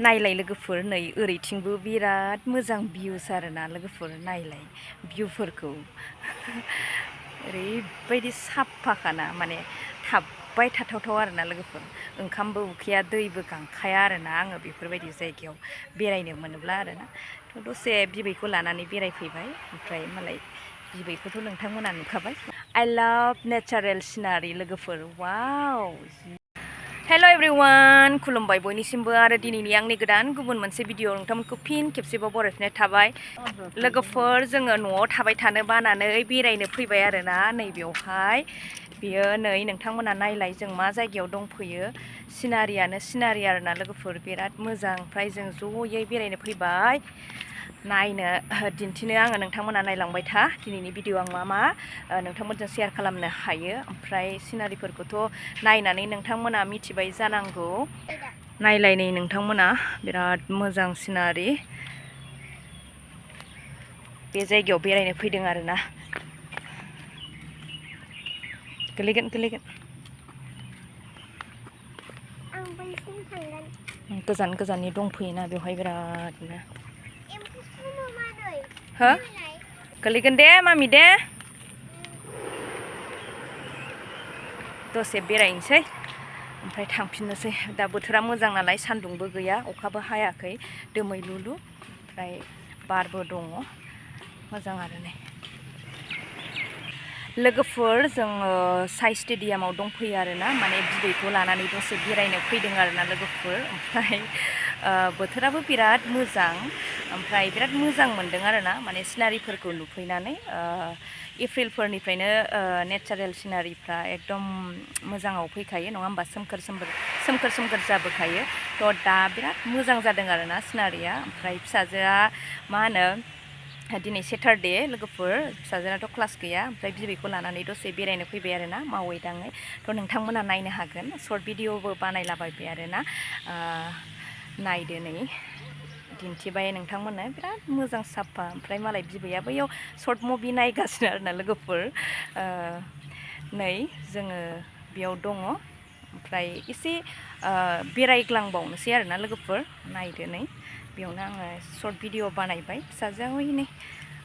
नायलाय लोगोफोर नै ओरैथिंबो बिराद मोजां भिउस आरोना लोगोफोर नायलाय भिउफोरखौ ओरैबायदि साफाखाना माने थाबबाय थाथावथाव आरोना लोगोफोर ओंखामबो उखैया दैबो गांखाया आरोना आङो बेफोरबायदि जायगायाव बेरायनो मोनोब्ला आरोना थ' दसे बिबैखौ लानानै बेरायफैबाय ओमफ्राय मालाय बिबैखौथ' नोंथांमोना नुखाबाय I love natural scenery लोगोफोर वाव हेल' एभ्रिवान खुलुमबाय बयनिसिमबो आरो दिनैनि आंनि गोदान गुबुन मोनसे भिडिअ नोंथांमोनखौ फिन खेबसेबाव बरायफिननाय थाबाय लोगोफोर जोङो न'आव थाबाय थानो बानानै बेरायनो फैबाय आरोना नैबेयावहाय बियो नै नोंथांमोना नायलाय जों मा जायगायाव दंफैयो सिनारियानो सिनारि आरोना लोगोफोर बिराद मोजां ओमफ्राय जों ज'यै बेरायनो फैबाय नायनो दिन्थिनो आङो नोंथांमोना नायलांबाय था दिनैनि भिडिअ आं मा नोंथांमोनजों शेयार खालामनो हायो ओमफ्राय सिनारिफोरखौथ' नायनानै नोंथांमोना मिथिबाय जानांगौ नायलायनै नोंथांमोना बिराद मोजां सिनारि बे जायगायाव बेरायनो फैदों आरोना गोलैगोन गोजान गोजाननि दंफैयोना बेवहाय बिरादनो हो गोलैगोन दे मामि दे दसे बेरायनोसै ओमफ्राय थांफिननोसै दा बोथोरा मोजां नालाय सान्दुंबो गैया अखाबो हायाखै दोमैलुलु ओमफ्राय बारबो दङ मोजां आरो नै लोगोफोर जोङो साइ स्टेडियामाव दंफैयो आरोना माने बिबैखौ लानानै दसे बेरायनो फैदों आरोना लोगोफोर ओमफ्राय बोथोराबो बिराद मोजां ओमफ्राय बिराद मोजां मोनदों आरोना माने सिनारिफोरखौ नुफैनानै एप्रिलफोरनिफ्रायनो नेचारेल सिनारिफ्रा एकदम मोजाङाव फैखायो नङा होमबा सोमखोर जाबोखायो थ' दा बिराद मोजां जादों आरोना सिनारिया ओमफ्राय फिसाजोआ मा होनो दिनै सेटारडे लोगोफोर फिसाजोनाथ' क्लास गैया ओमफ्राय बिबैखौ लानानै दसे बेरायनो फैबाय आरोना मावै दाङै थ' नोंथांमोना नायनो हागोन सर्ट भिडिअबो बानायलाबायबाय आरोना नायदो नै दिन्थिबाय नोंथांमोननो बिराद मोजां साफा ओमफ्राय मालाय बिबैया बैयाव सर्ट मुभि नायगासिनो आरोना लोगोफोर नै जोङो बेयाव दङ ओमफ्राय एसे बेरायग्लांबावनोसै आरोना लोगोफोर नायदो नै बेयावनो आङो सर्ट भिडिअ बानायबाय फिसाजोआ हयनै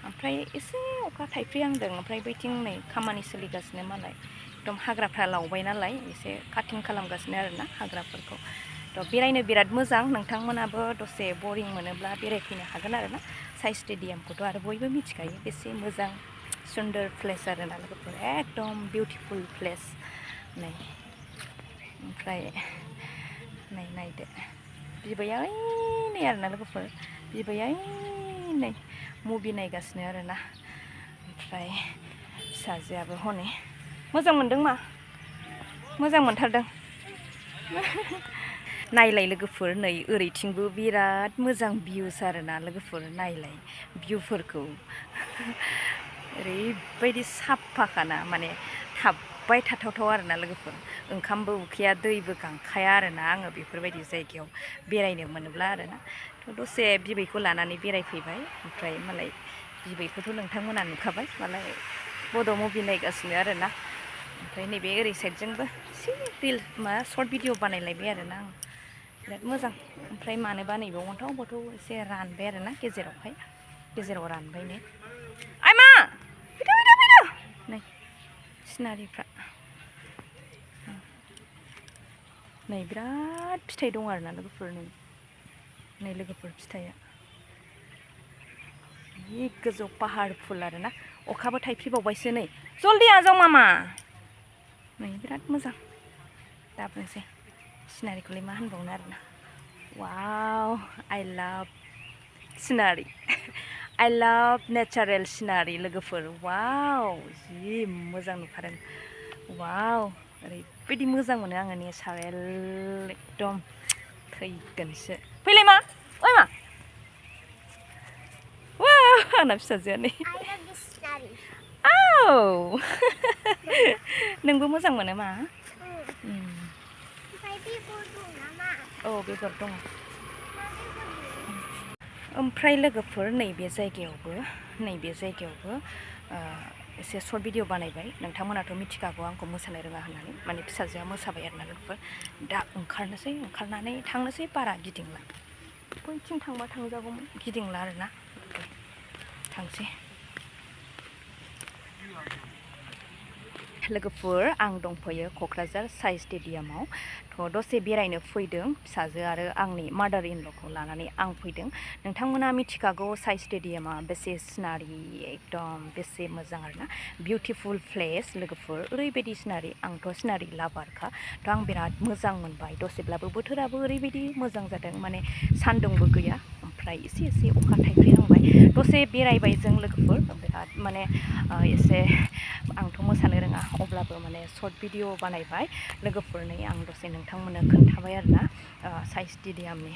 ओमफ्राय एसे अखा थाइफ्रिहांदों ओमफ्राय बैथिं नै खामानि सोलिगासिनो मालाय एकदम हाग्राफ्रा लावबाय नालाय एसे काटिं खालामगासिनो आरोना हाग्राफोरखौ थ' बेरायनो बिराद मोजां नोंथांमोनाबो दसे बरिं मोनोब्ला बेरायफैनो हागोन आरोना साइ स्टेडियामखौथ' आरो बयबो मिथिखायो बेसे मोजां सुन्दर प्लेस आरोना लोगोफोर एकदम बिउटिफुल प्लेस नै ओमफ्राय नै नायदो बिबैया नै आरोना लोगोफोर बिबैया नै मुभि नायगासिनो आरोना ओमफ्राय फिसाजोआबो हनै मोजां मोनदों मा मोजां मोनथारदों नायलाय लोगोफोर नै ओरैथिंबो बिराद मोजां भिउस आरोना लोगोफोर नायलाय भिउफोरखौ ओरैबायदि साफाखाना माने थाबबाय थाथावथाव आरोना लोगोफोर ओंखामबो उखैया दैबो गांखाया आरोना आङो बेफोरबायदि जायगायाव बेरायनो मोनोब्ला आरोना थ' दसे बिबैखौ लानानै बेरायफैबाय ओमफ्राय मालाय बिबैखौथ' नोंथांमोना नुखाबाय मालाय बड' मुभि नायगासिनो आरोना ओमफ्राय नैबे ओरै साइडजोंबो एसे सर्ट भिडिअ बानायलायबाय आरोना आं बिराद मोजां ओमफ्राय मानोबा नैबावथ' एसे रानबाय आरोना गेजेराव रानबाय ने आइमा फैदो नै सिनारिफ्रा नै बिराद फिथाइ दं आरोना लोगोफोर नै लोगोफोर फिथाइया जि गोजौ पाहार फुल आरोना अखाबो थाइफ्रिबावबायसो नै जल्दि आजाव मामा नै बिराद मोजां दा बुंसै सिनारिखौलाय मा होनबावनो आरोना वाव आइ लाभ सिनारि आइ लाभ नेचारेल सिनारि लोगोफोर वाव जि मोजां नुखादों वाव ओरैबायदि मोजां मोनो आङो नेचारेल एकदम थैगोनसो फैलाय मा ओइ मा आंना फिसाजोआ नै औ नोंबो मोजां मोनो मा औ बेगर दङ ओमफ्राय लोगोफोर नैबे जायगायावबो एसे सर्ट भिडिअ बानायबाय नोंथांमोनाथ' मिथिखागौ आंखौ मोसानो रोङा होननानै माने फिसाजोआ मोसाबाय आरोना लोगोफोर दा ओंखारनानै थांनोसै बारा गिदिंला बैथिं थांबा थांजागौमोन गिदिंला आरोना थांसै लोगोफोर आं दंफैयो क'क्राझार साइ स्टेडियामाव थ' दसे बेरायनो फैदों फिसाजो आरो आंनि मादार इन ल'खौ लानानै आं फैदों नोंथांमोना मिथिखागौ साइ स्टेडियामा बेसे सिनारि एकदम बेसे मोजां आरोना बिउटिफुल प्लेस लोगोफोर ओरैबायदि सिनारि आंथ' सिनारि लाभारखा थ' आं बिराद मोजां मोनबाय दसेब्लाबो बोथोराबो ओरैबायदि मोजां जादों माने सान्दुंबो गैया ओमफ्राय एसे एसे अखा थाइफ्रिहांबाय दसे बेरायबाय जों लोगोफोर बिराद माने एसे आंथ' मोसानो रोङा अब्लाबो माने सर्ट भिडिअ बानायबाय लोगोफोरनो आं दसे नोंथांमोननो खोन्थाबाय आरोना साइ स्टेडियामनि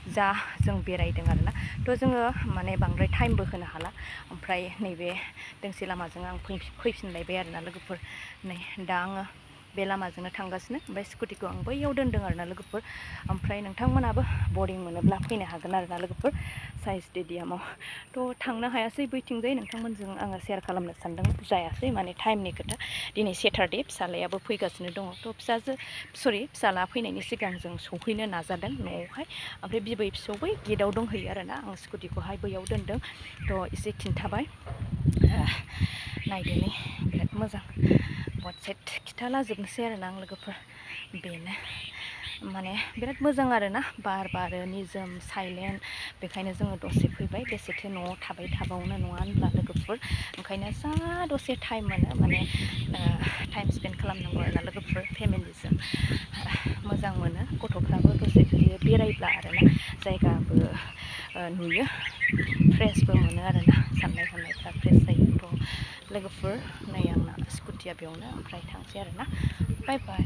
जा जों बेरायदों आरोना थ' जोङो माने बांद्राय टाइमबो होनो हाला ओमफ्राय नैबे दोंसे लामाजों आं फैफिनलायबाय आरोना लोगोफोर नै दा आङो बे लामाजोंनो थांगासिनो ओमफ्राय स्कुटिखौ आं बैयाव दोनदों आरोना लोगोफोर ओमफ्राय नोंथांमोनाबो बरिं मोनोब्ला फैनो हागोन आरोना लोगोफोर साइ स्टेडियामाव थ' थांनो हायासै बैथिंजाय नोंथांमोनजों आङो शेयार खालामनो सानदों जायासै माने टाइमनि खोथा दिनै सेटारडे फिसालायाबो फैगासिनो दङ थ' फिसाला फैनायनि सिगां जों सौफैनो नाजादों न'आवहाय ओमफ्राय बिबै फिसौ बै गेटआव दंहैयो आरोना आं स्कुटिखौहाय बैयाव दोनदों थ' एसे खिन्थाबाय नायदो नै बिराद मोजां वाटसेट खिन्थालाजोबनोसै आरोना आं लोगोफोर बेनो माने बिराद मोजां आरोना बार बारो निजोम साइलेन्ट बेखायनो जोङो दसे फैबाय बेसेथो न'आव थाबाय थाबावनो नङा होनब्ला लोगोफोर ओंखायनो जा दसे टाइम मोनो माने टाइम स्पेन्ड खालामनांगौ आरोना लोगोफोर फेमिलिजों मोजां मोनो गथ'फ्राबो दसे फैयो बेरायब्ला आरोना जायगाबो नुयो फ्रेसबो मोनो आरोना साननाय हनायफ्रा फ्रेस जायो थ' लोगोफोर नै आंना स्कुटिया बेयावनो ओमफ्राय थांसै आरोना बाय बाय